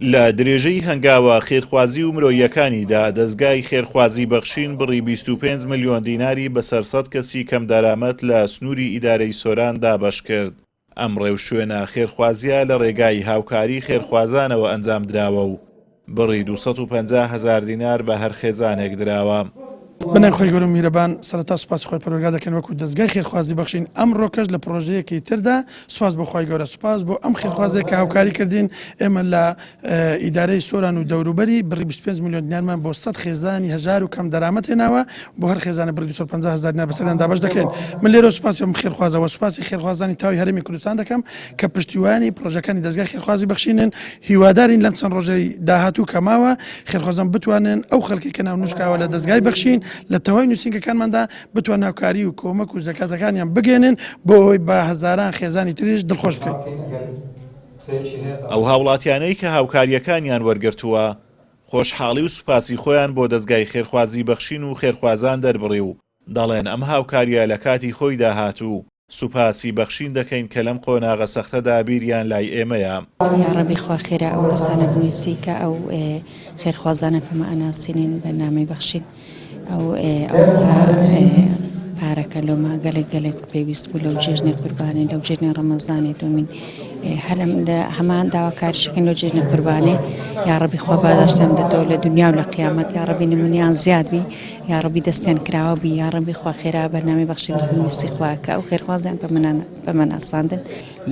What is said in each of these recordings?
لە درێژەی هەنگاوە خێرخوازی و مرۆییەکانیدا، دەزگای خێرخوازی بەخشین بڕی 25 ملیۆن دیناری بەسەر سەد کەسی کەمدەرامەت لە سنووری ئیدارەی سۆران دابەشکرد. ئەم ڕێوشوێنە خێرخوازییە لە ڕێگای هاوکاری خێرخوازانەوە ئەنجامدراوە و بڕی 250 هەزار دینار بە هەر خێزانێک دراوە. بەناوی خوای گەورە و میهرەبان سەرەتا سوپاسی خوای پەروەردگار دەکەین وەکو دەزگای خێرخوازی بەخشین ئەمڕۆکەش لە پڕۆژەیەکی تردا سوپاس بۆ خوای گەورە سوپاس بۆ ئەم خێرخوازەی کە هاوکاری کردین ئێمە لە ئیدارەی سۆران و دەوروبەری بڕی 25 ملیۆن دینارمان بۆ 100 خێزانی هەژار و کەم دەرامەت هێناوە بۆ هەر خێزانە بڕی 250 هەزار دینار بەسەریان دابەش دەکەین من لێرە سوپاسی ئەم خێرخوازەوە سوپاسی خێرخوازانی تاوی هەرێمی کوردستان دەکەم کە پشتیوانی پڕۆژەکانی دەزگای خێرخوازی بەخشینن هیوادارین لەم چەند ڕۆژەی داهاتوو کە ماوە خێرخوازان بتوانن ئەو خەڵکی کە ناونووسکراوە لە دەزگای بەخشین لە تەواوی نووسینگەکانماندا بتوان هاوکاری و کۆمەک و زەکاتەکانیان بگەێنن بۆ ئەوەی بە هەزاران خێزانی تریش دڵخۆش بکەین. ئەو هاوڵاتیانەی کە هاوکارییەکانیان وەرگرتووە، خۆشحاڵی و سوپاسی خۆیان بۆ دەزگای خێرخوازی بەخشین و خێرخوازان دەربڕی و دەڵێن ئەم هاوکارییە لە کاتی خۆیدا هات و سوپاسی بەخشین دەکەین کە لەم قۆناغە سەختەدا بیریان لای ئێمەیە. یاڕەبی خوا خێرا ئەو کەسانە بنوسی کە ئەو خێرخوازانە پێمە ئەناسینین بەرنامەی بەخشین ئەو ئەو پارەکە لۆمە گەلێک گەلێک پێویست بوو لەو جێژنی قوربانی لەو جێژنی ڕەمەزانی دومین هەرم لە هەمان داواکاریشەکەن لەو جێژنی قوربانی یاڕەبی خوا پاداشتیان بداتەوە لە دنیا و لە قیامەت یاڕەبی نمونیان زیاد بی یاڕەبی دەستیان کراوە بی یاڕەبی خوا خێرا بەرنامەی بەخشین ویستی خوا کە ئەو خێرخوازیان پێمە ناساندن.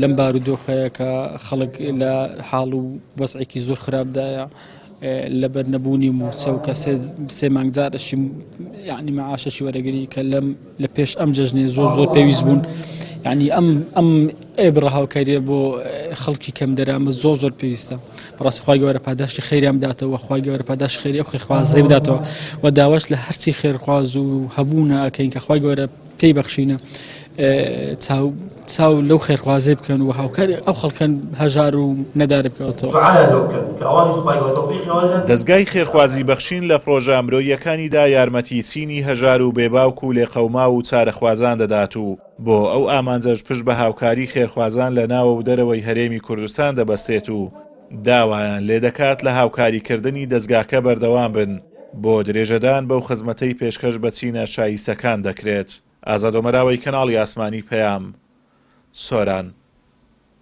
لەم بارودۆخەیە کە خەڵک لە حاڵ و وەزعێکی زۆر خراپدایە لەبەر نەبوونی مووچە و کە سێ مانگ جارەشی یعنی مەعاشەشی وەرەگری کە لەم لە پێش ئەم جەژنێ زۆر زۆر پێویست بوون یعنی ئەم ئەم ئێ بڕە هاوکاریە بۆ خەڵکی کەم دەرامەت زۆر زۆر پێویستە بەڕاستی خوای گەورە پاداشتی خێریان بداتەوە خوای گەورە پاداشتی خێری ئەو خێرخوازەی بداتەوە و داواش لە هەرچی خێرخواز و هەبوونە ئەکەین کە خوای گەورە پێی بەخشینە چاو چاو لەو خێرخوازی بکەن و هاوکاری ئەو خەڵکەن هەژار و نەدار بکەوتەوە. دەزگای خێرخوازی بەخشین لە پڕۆژە مرۆییەکانیدا یارمەتی چینی هەژار و بێباوک و لێقەوماو و چارەخوازان دەدات و بۆ ئەو ئامانجەش پشت بە هاوکاری خێرخوازان لە ناوە و دەرەوەی هەرێمی کوردستان دەبەستێت و داوایان لێدەکات لە هاوکاریکردنی دەزگاکە بەردەوام بن بۆ درێژەدان بەو خزمەتەی پێشکەش بە چینە شایستەکان دەکرێت. ئازاد ئۆمەراوەی کەناڵی ئاسمانی پەیام، سۆران.